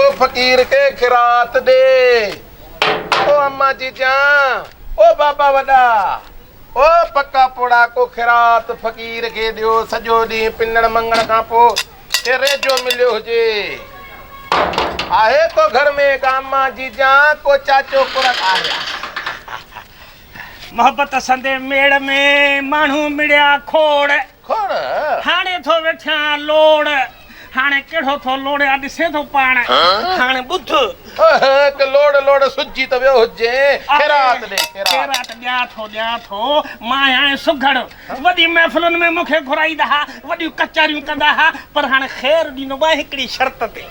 ڪو فقير کي خيرات ڏي. او اما جيجان، او بابا وڏا، او پڪا پوڙها ڪو خيرات فقير کي ڏيو، سڄو ڏينهن پنڻ مڱڻ کان پوء ڪي ريجو مليو هجي. آهي ڪو گهر ۾ ڪا اما جيجان، ڪو چاچو ڪرڪ آهي. محبت سندي ميڙ ۾ ماڻهو مڙيا کوڙ. کوڙ. هاڻي ٿو ويٺيان لوڙ. هاڻي ڪهڙو ٿو لوڙيان ڏسين ٿو پاڻ. هاڻي ٻڌ. هڪ لوڙ لوڙ سجهي ته ويو هجين. خيرات ڏي خيرات. خيرات ڏيان ٿو ڏيان ٿو. مان آهيان سگهڙ. وڏي محفلن ۾ مون کي گهرائيندا ها. وڏيون ڪچهريون ڪندا ها. پر هاڻي خير ڏيندومانء هڪڙي شرط تي.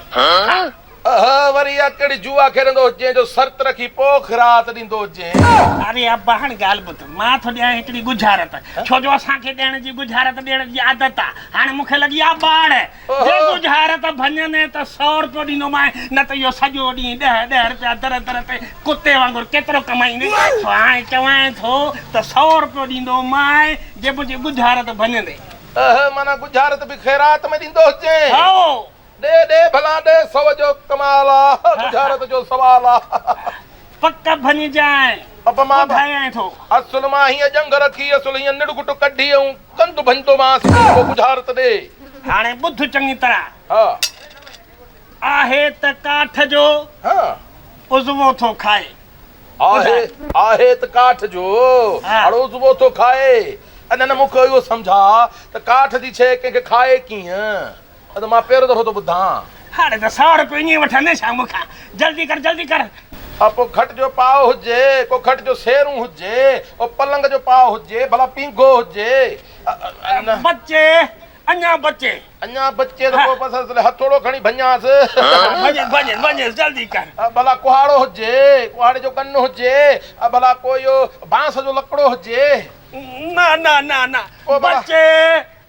اها وري اها ڪهڙي جوا کيڏندو هجين جو شرط رکي پوء خيرات ڏيندو هجين. اري ابا هاڻ ڳالهه ٻڌ، مان ٿو ڏيانء هڪڙي ڳجهارت، ڇو جو اسان کي ڏيڻ جي ڳجهارت ڏيڻ جي عادت آ. هاڻ مون کي لڳي آ ٻاڙ، جي ڳجهارت ڀڃندين ته سئو رپيو ڏيندومانء، نه ته اهو سڄو ڏينهن ڏهه ڏهه رپيا در در تي ڪتي وانگر ڪيترو ڪمائيندين. سو هاڻي چوانء ٿو ته سئو رپيو ڏيندومانء جي منهنجي ڳجهارت ڀڃندين. اهه معنيٰ ڳجهارت به خيرات ۾ ڏيندو هجين. هائو. ڏي ڏي ڀلا ڏي سو جو ڪمال آ ڳجهارت جو سوال آ. پڪ ڀڃجانء اب مان ٻڌايانء ٿو. اصل مان هيئن ڄنگهه رکي اصل هيئن نڙگهٽ ڪڍي ۽ ڪنڌ ڀڃندومانس پوء ڳجهارت ڏي. هاڻي ٻڌ چڱي طرح. ها. آهي ته ڪاٺ جو. ها. عضوو ٿو کائي. آهي آهي ته ڪاٺ جو. هاڻ عضوو ٿو کائي. نه نه مون کي اهو سمجهاء ته ڪاٺ جي شيء ڪنهن کي کائي ڪيئن؟ ادا مان پهريون دفعو ٿو ٻڌان. هاڻي ته سئو رپيو ائين وٺندين ڇا مون کان؟ جلدي ڪر جلدي ڪر. ها پوء کٽ جو پاء هجي، ڪو کٽ جو سيرون هجي، او پلنگ جو پاء هجي، ڀلا پينگهو هجي. نه. بچي، اڃا بچي. اڃا بچي ته پوء بس اصل هٿوڙو کڻي ڀڃانس. ڀڃ ڀڃ ڀڃ جلدي ڪر. ڀلا ڪهاڙو هجي، ڪهاڙي جو ڪن هجي، ڀلا ڪو اهو بانس جو لڪڙو هجي. نه نه نه نه بچي.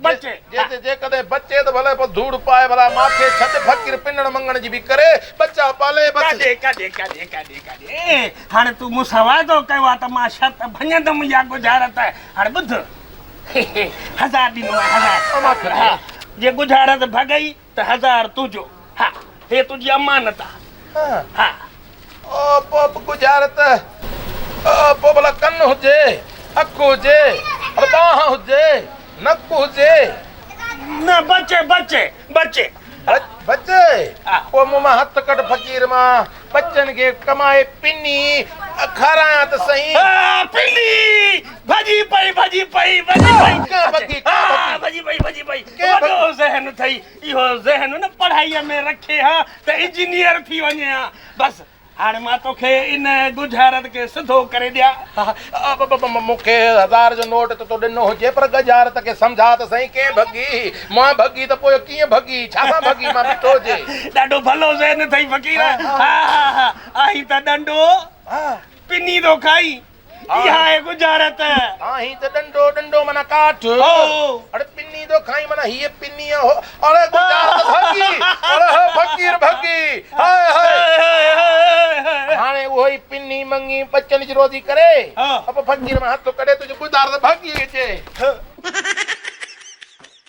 بچي. جي جيڪڏهن بچي ته ڀلي پوء ڌوڙ پائي ڀلا ماکي ڇڏ فقير پنڻ مڱڻ جي به ڪري ٻچا پالي بس. ڪاڏي ڪاڏي ڪاڏي ڪاڏي ڪاڏي هاڻي تون مون سان وعدو ڪيو آ ته مان شرط ڀڃندم يا ڳجهارت هاڻي ٻڌ هزار ڏيندومانء هزار ها جي ڳجهارت ڀڳئي ته هزار تنهنجو ها هي تنهنجي امانت آ ها. او پوء به ڳجهارت او پوء ڀلا ڪن هجي اک هجي پر ٻانهن هجي نڪ هجي. نه بچي بچي بچي. بچي پوء مون مان هٿ ڪڍ فقير مان ٻچن کي ڪمائي پني کارايان ته سهين. پني ڀڄي پئي ڀڄي پئي ڀڄي پئي ڪنهن ڀڳي ڪنهن ڀڳي ڀڄي پئي ڀڄي پئي وڏو ذهن اٿئي اهو ذهن نه پڙهائيء ۾ رکي ها ته انجنيئر ٿي وڃي ها. بس هاڻي مان توکي ان ڳجهارت کي سڌو ڪري ڏيان. مون کي هزار جو نوٽ ته تو ڏنو هجي پر ڳجهارت کي سمجهاء ته سهين ڪئين ڀڳي؟ مان ڀڳي ته پوء ڪيئن ڀڳي؟ ڇا سان ڀڳي؟ مان ڏٺو هجي. ڏاڍو ڀلو ذهن اٿئي فقير. ها ها ها آهين ته ڏنڊو پني ٿو کائين. اها آهي ڳجهارت. آهين ته ڏنڊو، ڏنڊو معنيٰ ڪاٺ. اڙي پني ٿو کائين معنيٰ هيء پني هو. اڙي ڳجهارت ڀڳي. اڙي هو فقير ڀڳي. High high. هاڻي اهو ئي پني مڱي ٻچن جي روزي ڪري. اب فقير مان هٿ ڪڍي تنهنجي ڳجهارت ڀڳي اچي.